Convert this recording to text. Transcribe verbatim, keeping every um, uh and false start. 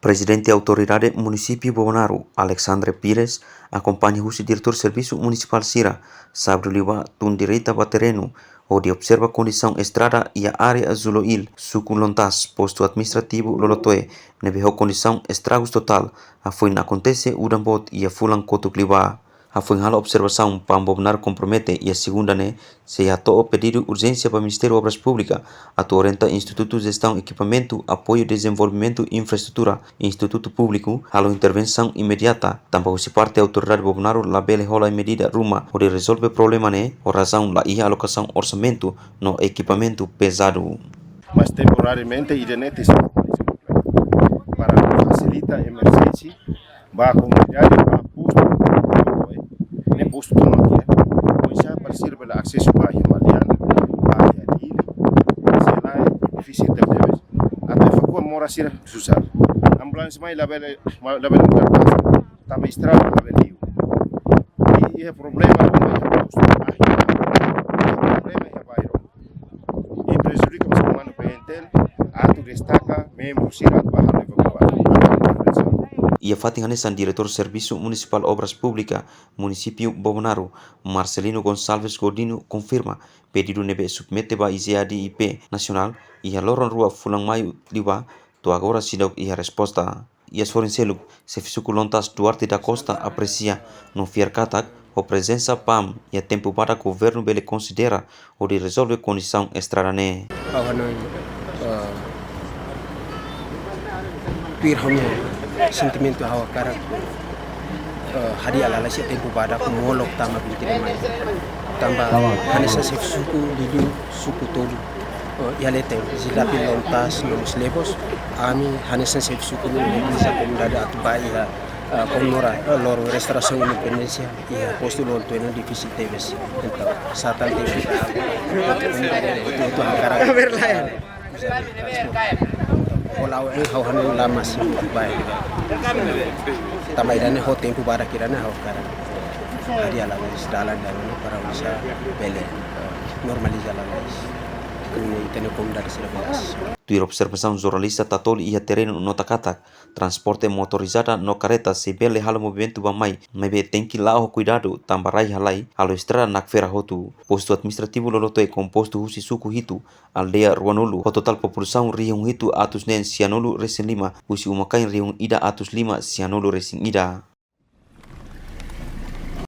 Prezidente Autoridade Munisípiu Bobonaro, Alexandre Pires, akompaña husi Diretór Servisu Munisipál sira, sábadu liubá tun direta ba terrenu, hodi observa kondisaun estrada iha área Zuloil, suku Lontas, postu administrativu Lolotoe, ne'ebé ho kondisaun estragus totál, hafoin akontese udan boot iha fulan kotuk liubá. Hafoin halo observasaun, PAM Bobonaro kompromete iha segunda ne'e sei hato'o pedidu urjénsia ba Ministériu Obras Públikas atu orienta Institutu Jestaun Ekipamentu Apoiu Dezenvolvimentu Infraestrutura, Institutu Públiku, halo intervensaun imediata, tanba husi parte Autoridade Bobonaro labele hola medida ruma hodi rezolve problema ne'e, ho razaun la iha alokasaun orsamentu no ekipamentu pezadu. Mas temporariamente ida-ne'e tenke ser para fasilita emerjénsia ba komunidade ba postu, ne'e postu tun ona, oinsá para sira bele asesu ba iha Maliana, ba iha Dili, sira difisil tebes. Atu evakua moras sira susar. Ambulánsia mai labele, labele, tanba estrada labele liu. I, iha problema ruma iha postu, ah, iha problema iha bairru. I prejudika mós komando P N T L, atu destaka membru sira ba halo evakua. Iha fatin hanesan, Diretór Servisu Munisipál Obras Públikas Munisípiu Bobonaro, Marcelino Gonçalves Godinho, konfirma pedidu ne'ebé submete ba I G A D I P Nasionál iha loron rua fulan Maiu liubá, to'o agora seidauk iha resposta. Iha sorin seluk, Xefe Suku Lontas Duarte da Costa apresia no fiar katak, ho prezensa PAM iha tempu badak governu bele konsidera hodi rezolve kondisaun estrada ne'e. Ha'u hanoin, eh, tuir ha'u-nia sentimentu, ha'u hakarak, eh, hadi'a lalais iha tempu badak molok tama vinte de Maio. Tanba hanesan xefe suku liuliu suku tolu, eh, iha leten, Zilapil, Lontas no mós Lebos, ami hanesan xefe suku ne'e mobiliza komunidade atu bá iha, eh, komemora, eh, loron restaurasaun independénsia iha postu Lolotoe ne'e difisil tebes. Entaun, satán tebes. Entaun ha'u hakarak. Hola, eh, ha'u hanoin la mós baik. Tanba ida-ne'e ho tempu badak ida-ne'e ha'u hakarak hadi'a lalais dalan-dalan para bisa bele, eh, normaliza lalais. Kuni tene komunidade sira belas. Tuir observasaun jornalista Tatoli iha terrenu nota katak, transporte motorizada no karreta sei bele halo movimentu bá-mai, maibé tenke la'o ho kuidadu tanba rai halai halo estrada nakfera hotu. Postu administrativu Lolotoe kompostu husi suku hitu, aldeia ruanulu, ho totál populasaun rihun hitu atus neen sianulu resin lima, husi uma-kain rihun ida atus lima sianulu resin ida.